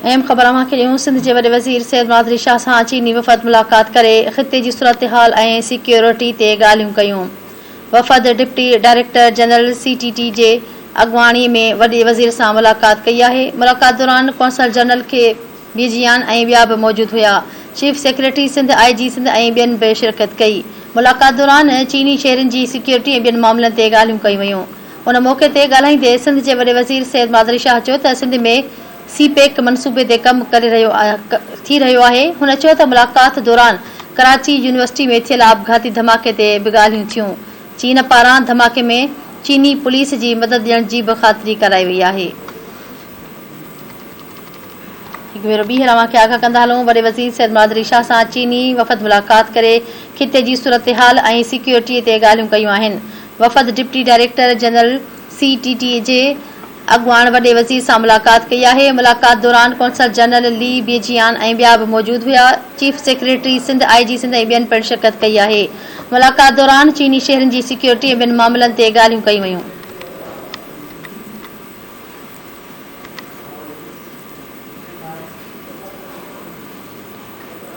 اهم خبر اوهان کي ڏيون سنڌ جي وڏي وزير سيد مراد علي شاهه سان چيني وفد ملاقات ڪري خطي جي صورتحال ۽ سيڪيورٽي تي ڳالهيون ڪيون. وفد deputy director general C T T جي اڳواڻي ۾ وڏي وزير سان ملاقات ڪئي آهي. ملاقات دوران قونصل جنرل کي بيجيان ۽ ٻيا به موجود هيا. Chief secretary Sindh, I G Sindh ۽ ٻين به شرڪت ڪئي. ملاقات دوران چيني شهرين جي سيڪيورٽي ۽ ٻين معاملن تي ڳالهيون ڪيون ويون. ان موقعي تي ڳالهائيندي سنڌ جي وڏي وزير سيد مراد علي شاهه چيو ته سنڌ ۾ سي پيڪ منصوبي تي ڪم ڪري رهيو ٿي رهيو آهي. هن چيو ته ملاقات دوران ڪراچي يونيورسٽي ۾ ٿيل آپگهاتي ڌماڪي تي به ڳالهيون ٿيون. چين پاران ڌماڪي ۾ چيني پوليس جي مدد ڏيڻ جي به خاطري ڪرائي وئي آهي. هڪ ڀيرو ٻيهر اوهان کي آگاهه ڪندا هلون وڏي وزير سيد مراد علي شاهه سان چيني وفد ملاقات ڪري خطي جي صورتحال ۽ سيڪيورٽي تي ڳالهيون ڪيون آهن. وفد deputy director general C T T جي اڳواڻ وڏي وزير سان ملاقات ڪئي آهي. ملاقات دوران قونصل جنرل لي بيجيان ۽ ٻيا به موجود هيا. Chief secretary Sindh, I G Sindh ۽ ٻين پڻ شرڪت ڪئي آهي. ملاقات دوران چيني شهرين جي سيڪيورٽي ۽ ٻين معاملن تي ڳالهيون ڪيون ويون.